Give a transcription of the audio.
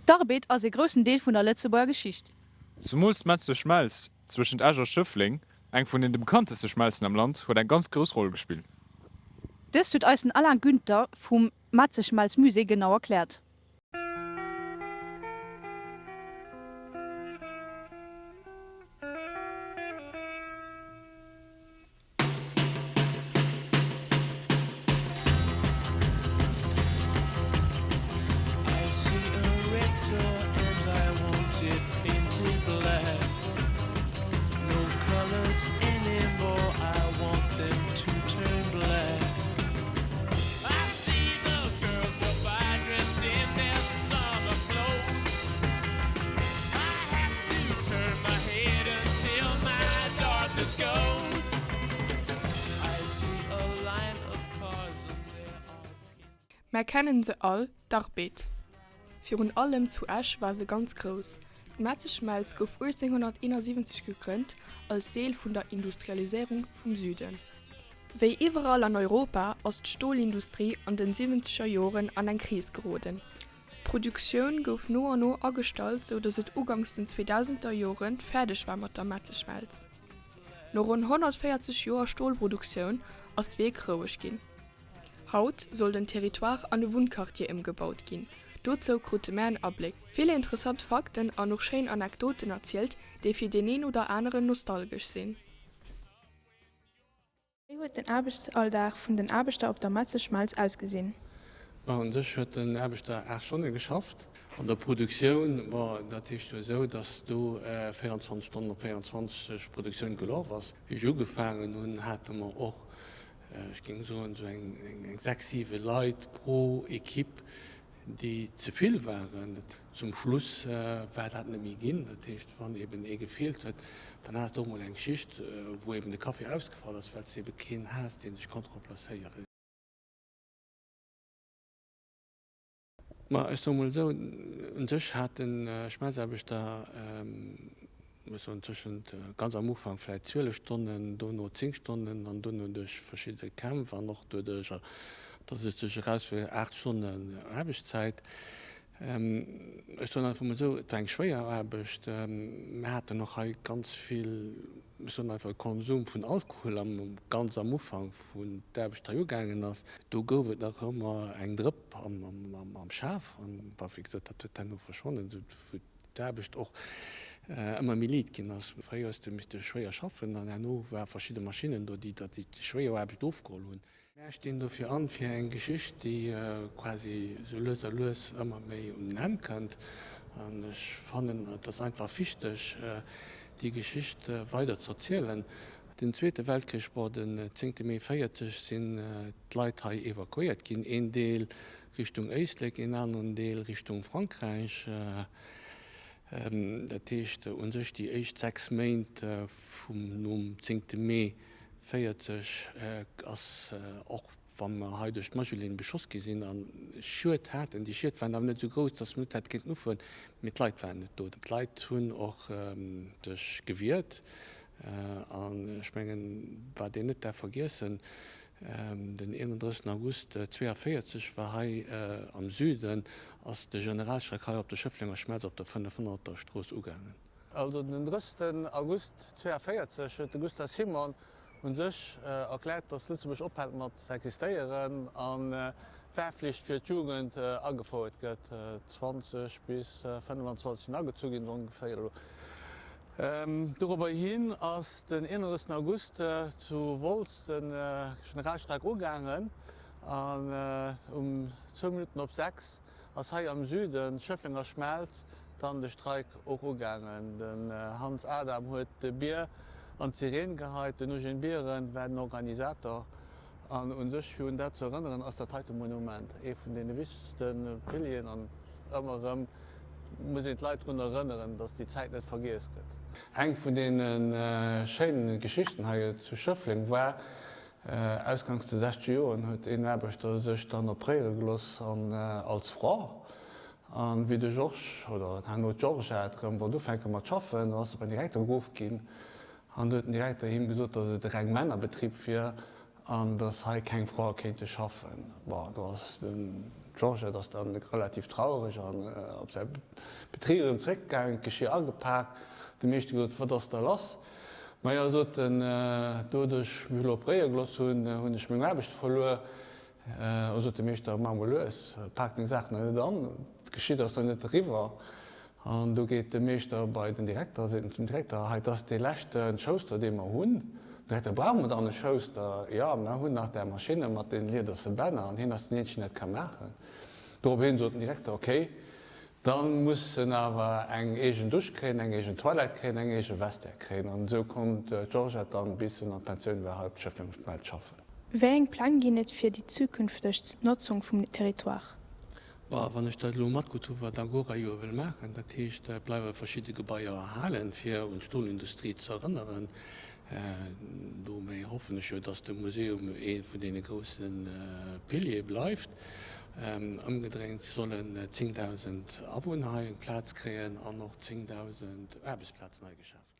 D'Arbed ass ee groussen Deel vun der Lëtzebuerger Geschicht. Zemools d'Metzeger Schmelz zwëschent Esch a Schëffleng, eng vun den de bekannteste Schmelzen am Land, huet eng ganz grouss Roll gespillt. Dëst huet eis den Alain Günther vum Metzeschmelz-Musée genau erkläert. Mär kennen se all, d'Arbed. Virun allem zu Esch war se ganz grouss. D'Metzeschmelz gouf 1871 gegrënnt als Deel vun der Industrialiséierung vum Süden. Wéi iwwerall an Europa ass d'Stolindustrie an den siwwenzeger Joren an eng Kris geroden. D'Produktioun gouf no an no agestallt, sou datt et uganks den zweedausender Jore fäerdeg war mat der Metzeschmelz. No ronn 140 Joer Stolproduktioun ass d'Wierk roueg ginn. Haut soll den Territoire an e Wunnquartier ëmgebaut ginn. Dozou krute mär en Abléck, vill interessant Fakten an och schéin Anekdoten erzielt, déi fir deen een oder aneren nostalgesch sinn. Wéi huet den Aarbechtsalldag vun den Aarbechter op der Metzeschmelz ausgesinn? Bon, u sech huet den Aarbechter 8 Stonne geschafft. An der Produktioun, bon, dat heescht jo esou, datt do 24 Stonnen op 24 Produktioun gelaf ass. Wéi ech ugefaangen hunn, hate mer och, ech géing soen, esou eng 6, 7 Leit pro Equipe, déi ze vill waren. Zum Schluss war dat net méi ginn. Dat heescht, wann eben ee gefeelt huet, dann has de och mol eng Schicht, wou eben de Café ausgefall ass, well s de ebe keen has, dee sech konnt remplacéieren. Ma ech soe mol esou, u sech hat de Schmelzaarbechter, ech soen tëschent ganz am Ufank vläicht 12 Stonnen, dono 10 Stonnen an dono duerch verschidde Kämpf an och doduerch, datt et sech erauswuer, 8 Stonnen Aarbechtszäit. Ech soen einfach mol esou, et war eng schwéier Aarbecht. Mir haten och hei ganz vill, ech soen einfach Konsum vun Alkohol am ganz am Ufank, wou d'Aarbecht hei ugaangen ass. Do gouf et nach ëmmer eng Drëpp am Schaf an, wéi gesot, dat huet herno verschwonnen. d'Aarbecht och ëmmer méi liit ginn ass. Fréier hues de misste schwéier schaffen an herno ware verschidde Maschinnen do, déi der déi schwéier Aarbecht ofgeholl hunn. Mär stinn dofir an fir eng Geschicht, déi quasi esou lues a lues ëmmer méi un den Enn kënnt. An ech fannen, et ass einfach wichteg, déi Geschicht weider ze erzielen. Den Zweete Weltkrich, bon, den zéngte Mee 40 sinn d'Leit hei evakuéiert ginn, een Deel Richtung Éislek, een aneren Deel Richtung Frankräich. Dat heescht u sech déi éischt 6 Méint vum nom zéngte Mee 40 ass, och wa mer hei duerch d'Magelinn beschoss gi sinn a Schued haten, déi Schied waren awer net esou grouss, datt mer net hätte kéinten ufueren, mee d'Leit waren net do. D'Leit hunn och sech gewiert an ech mengen, wat een net däerf vergiessen, Den 31 August 42 war hei am Süden ass de Generalstreik hei op der Schëfflenger Schmelz op der 500er Strooss ugaangen. Also den 30 August 42 huet de Gustav Simon u sech erkläert, datt Lëtzebuerg ophält mat z'existéieren an d'Wehrflicht fir d'Jugend agefouert gëtt, 20 bis 25 sinn agezu ginn ongeféier elo. Dorobber hin ass den 31 August zu Wolz de Generalstreik ugaangen an um zwou Minutten op 6 ass hei am Süden, Schëfflenger Schmelz, dann de Streik och ugaangen. Den Hans Adam huet de Bier an d'Sireen geheit, den Eugène Biren war den Organisator an u sech fir un dat ze erënneren ass dat heite Monument ee vun deene wichtegste Pilieren an ëmmer erëm muss een d'Leit drun erënneren, dass déi Zäit net vergiess gëtt. Eng vun deene schéine Geschichten hei zu Schëffleng war, Ausganks de sechzeger Joren huet een Aarbechter sech dann opréiere geloss an als Fra. An wéi de Georges, oder herno d'Georgette, erëm wollt ufänke mat schaffen, do ass se beim Direkter geruff ginn an do huet den Direkter him gesot, dass et e reng Männerbetrib wier an dass hei keng Frae kéinte schaffen. Bon, do ass den. D'Georgette ass dann relativ trauereg an op säi Betrib erëm zréckgaangen, d'Geschir agepak. De Meeschter gesot, Wat ass da lass? Majo, sot en, doduerch ech mech elo operéiere gelooss hunn, hunn ech meng Aarbecht verluer. O, sot de Meeschter, maach mol lues, pak deng Saachen nach net an, d'Geschitt ass nach net eriwwer. An du geet de Meeschter bei den Direkter a seet zum Direkter, Hei, 't ass dee leschte Schouster, dee mer hunn. Direkter, Brauche mer dann e Schouster? Jo, mer hunn nach där Maschinne mat deene liederse Bänner an hien ass den eenzegen, deen dat ka maachen. Dorophin sot den Direkter, Okay, da muss en awer eng eegen Dusch kréien, eng eegen Toilette kréien, eng eege Vestiaire kréien. An esou konnt d'Georgette dann, bis en an d'Pensioun war, hei op Schëffleng op d'Melt schaffen. Wéi eng Pläng ginn et fir déi zukünfteg Notzung vum Territoire? Bon, wann ech dat elo matkrut hu wat Agora jo wëll maachen, dat heescht, et bleiwe verschidde Gebaier erhalen, fir un d'Stolindustrie ze erënneren. Doméi hoffen ech jo, datt de Museum ee vun deene grousse Piliere bleift. Ëmgedréint sollen 10.000 Awunner hei eng Plaz kréien an och 10.000 Aarbechtsplazen hei geschaf ginn.